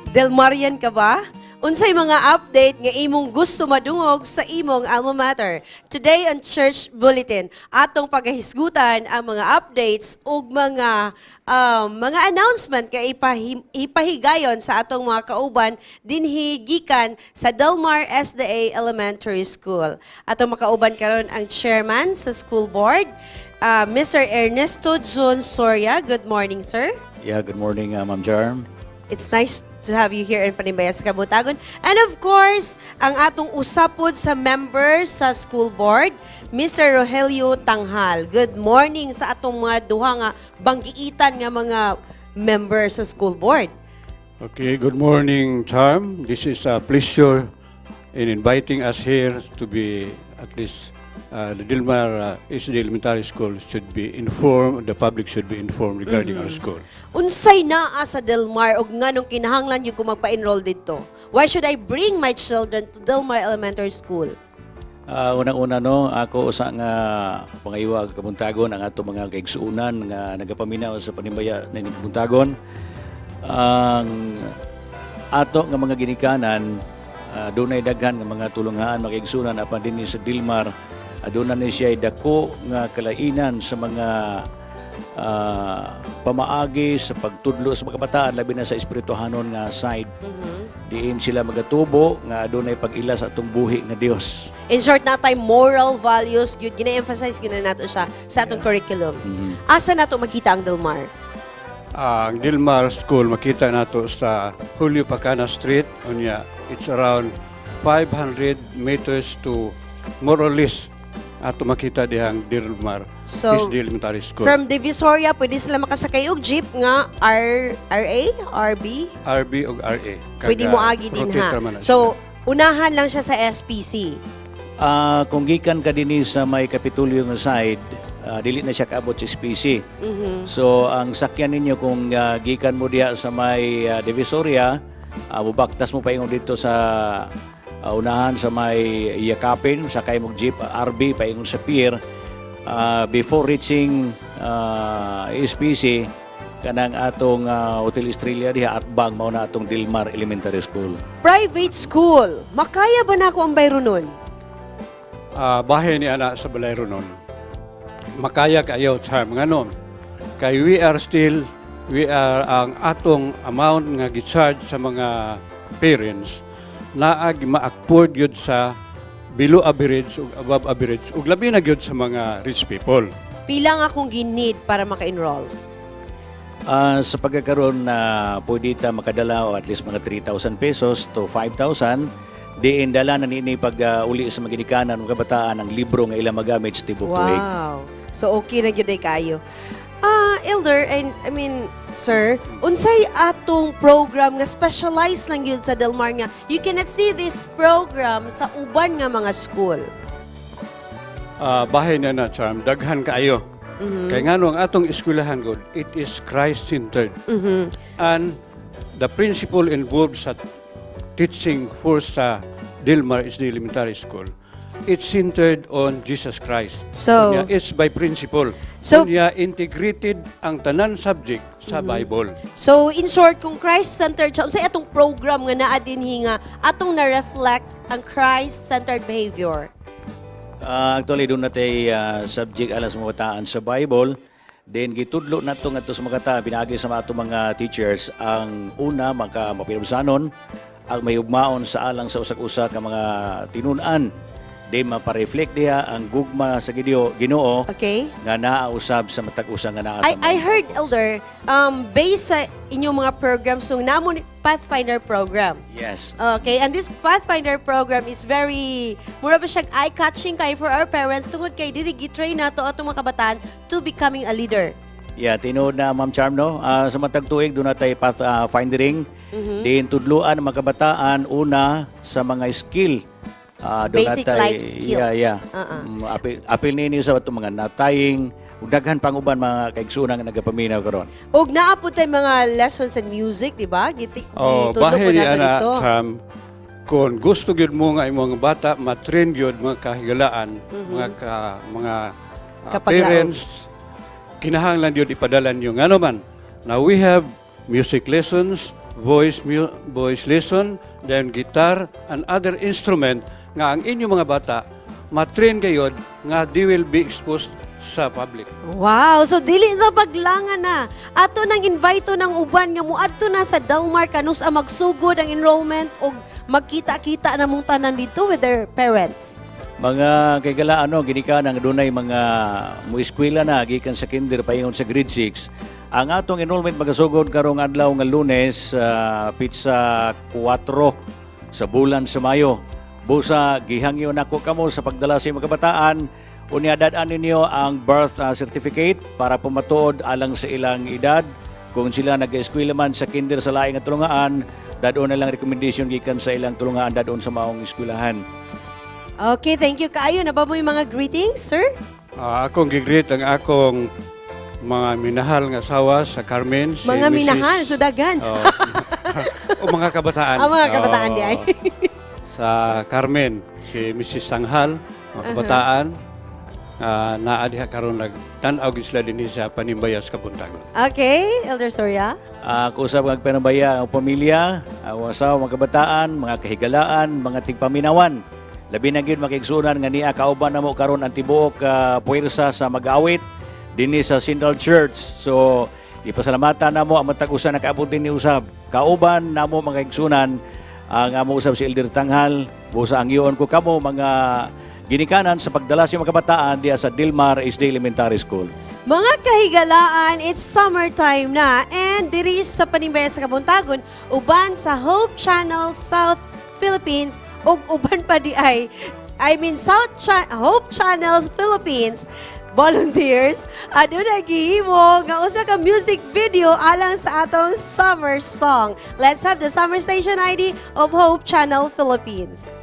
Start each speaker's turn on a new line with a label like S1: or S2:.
S1: Delmarian ka ba? Unsay mga update nga imong gusto madungog sa imong alma mater? Today on Church Bulletin, atong pagahisgutan ang mga updates ug mga announcement nga ipahigayon sa atong mga kauban dinhi gikan sa Delmar SDA Elementary School. Atong makauban karon ang chairman sa school board, Mr. Ernesto Jun Soria. Good morning, sir.
S2: Yeah, good morning, Ma'am Charm.
S1: It's nice to have you here in Panimbaya sa Kabuntagon. And of course, ang atong usapod sa members sa school board, Mr. Rogelio Tanghal. Good morning sa atong mga duha nga banggiitan nga mga members sa school board.
S3: Okay, good morning, Charm. This is a pleasure in inviting us here to be at least the Delmar SDA Elementary School should be informed, the public should be informed regarding our school.
S1: Unsay naa sa Delmar ug nganong kinahanglan gyud ko magpa-enroll didto? Why should I bring my children to Delmar Elementary School?
S2: Unang-una no, ako usa nga pangaywa kabuntagon ang ato mga kaigsuonan nga nagapaminaw sa Panimbaya na kabuntagon. Ang ato nga mga ginikanan, dunay daghan nga mga tulunghaan, mga kaigsuonan, apan dinhi sa Delmar aduna ni siya dako nga kalainan sa mga pamaagi sa pagtudlo sa mga kabataan, labi na sa espirituhanon nga side, diin sila magatubo nga adunay pag-ila sa atong buhi nga Dios.
S1: In short, natay moral values gyud, gina-emphasize gyud na nato siya sa atong curriculum. Asa nato makita ang Delmar?
S3: Ang Delmar School makita nato sa Julio Pacana Street. Unya, it's around 500 meters to more or less ato makita dihang Delmar
S1: So,
S3: SDA Elementary School.
S1: from Divisoria, pwede sila makasakay og jeep nga R, RA, RB?
S3: RB o RA.
S1: Pwede mo agi din
S3: rotate
S1: ha.
S3: ra man na
S1: So, unahan lang siya sa SPC.
S2: Kung gikan ka dinhi sa may Kapitolyo nga side, dili na siya kaabot sa SPC. So ang sakyan ninyo kung gikan mo diha sa may Divisoria, mubaktas mo paingon didto sa unahan sa may Yakapin, sakay mo jeep RB paingon sa pier. Before reaching SPC, kanang atong Hotel Estrella diha atbang, mao na atong Delmar Elementary School.
S1: Private school. Makaya ba nako ang bayronon?
S3: Bahin ni ana sa balayronon. Makaya kayo, Charm, ngano? Kay we are still we are ang atong amount nga gi-charge sa mga parents naag ma-afford yun sa below average ug above average ug labi na gyud sa mga rich people.
S1: Pila nga akong gi-need para maka-enroll?
S2: Sa pagkakaroon na pwede ta makadala o at least mga 3,000 pesos to 5,000, diin dala na niini pag uli sa mga ginikanan mga kabataan ang libro nga ilang magamit sa tibok tuig.
S1: Wow. So okay na gyud ay kayo. Elder and I mean, sir, unsay atong program nga specialized lang yun sa Delmar nga you cannot see this program sa uban nga mga school?
S3: Bahin na na, Charm, daghan kaayo. Kay ngano ang atong eskwelahan god, it is Christ-centered. And the principle involved sa teaching force sa Delmar SDA Elementary School, it's centered on Jesus Christ.
S1: So-
S3: Unya, it's by principle. Unya, integrated ang tanan subject sa Bible.
S1: So in short, kung Christ-centered siya, unsay atong program nga naa dinhi nga atong na-reflect ang Christ-centered behavior?
S2: Actually, duna tay subject alang sa mga kabataan sa Bible. Then gitudlo nato ngadto sa mga kabataan pinaagi sa mga atong mga teachers ang una, maka mapinubsanon ang may ugmaon sa alang sa usa-usa ka mga tinun-an. Then mapareflect diha ang gugma sa Ginoo nga naa usab sa matag usa nga naa sa
S1: I heard, Elder, based sa inyong mga programs, so namo ni Pathfinder program.
S2: Yes.
S1: Okay, and this Pathfinder program is very, mura ba siyang eye-catching kay for our parents tungod kay diri gi-train nato atong mga kabataan to becoming a leader.
S2: Yeah, tinuod na, Ma'am Charm, no. Sa matag tuig duna tay path findering. Din tudluan ang mga kabataan una sa mga skill. Duna
S1: Basic life skills.
S2: Yeah. Apil nini sa atong mga nataying ug daghan pang uban, mga kaigsuonan nga nagapaminaw karon.
S1: Og naa po tay mga lessons in music, di ba?
S3: Oh,
S1: Gitudlo po
S3: bahin ni
S1: nato
S3: ana,
S1: dito.
S3: Charm, kung gusto gyud mo nga imong mga bata matrain gyud mga kahigalaan, mga
S1: Kapaglaom.
S3: parents, kinahanglan gyud ipadala niyo, ngano man. Now we have music lessons, Voice lesson, then guitar and other instrument nga ang inyong mga bata matrain gayod nga they will be exposed sa public.
S1: Wow! So dili na paglangan na. Ato nang invite ng uban nga muadto na sa Delmar kanus-a magsugod ang enrollment og magkita-kita na mong tanan dito with their parents?
S2: Mga kaigalaan, no, ginikan ang dunay mga mueskwela na gikan sa kinder paingon sa grade 6. Ang atong enrollment magasugod karong adlaw nga Lunes, petsa 4 sa bulan sa Mayo. Busa gihangyo nako kamo sa pagdala sa imong kabataan. Unya dad-an ninyo ang birth certificate para pumatuod alang sa ilang edad. Kung sila nag-eskwela man sa kinder sa laing nga tulungaan, dad-on na lang recommendation gikan sa ilang tulungaan dad-on sa maong eskwelahan.
S1: Okay, thank you kaayo. Na ba mo yung mga greetings, sir?
S3: Akong gigreet ang akong mga minahal nga asawa sa Carmen. Si
S1: Mga
S3: Mrs.
S1: minahal, so daghan.
S3: Oh. O mga kabataan.
S1: Ah, mga kabataan di ay.
S3: Oo. Sa Carmen, si Mrs. Tanghal, mga kabataan, naa diha karon nagtan-aw gyud sila dinhi sa Panimbayas Kabuntagon.
S1: Okay, Elder Soria.
S2: Ako sa mga panabaya, ang pamilya, ang asawa, mga kabataan, mga kahigalaan, mga tigpaminawan. Labi na gyud makigsunan nga niya kauban namo karon ang tibuok puwersa sa mag-awit dinhi sa Central Church. So ipasalamatan namo ang matag usa nakaabot dinhi usab. Kauban namo mga igsunan ang amo usab si Elder Tanghal. Busa ang iyon ko kamo mga ginikanan sa pagdala sa mga kabataan diha sa Dilmar SD Elementary School.
S1: Mga kahigalaan, it's summertime na and diri sa Panimbaya sa Kabuntagon, uban sa Hope Channel South Philippines ug uban pa di ay, I mean, Hope Channel Philippines volunteers aduna gihimo nga usa ka music video alang sa atong summer song. Let's have the summer station ID of Hope Channel Philippines.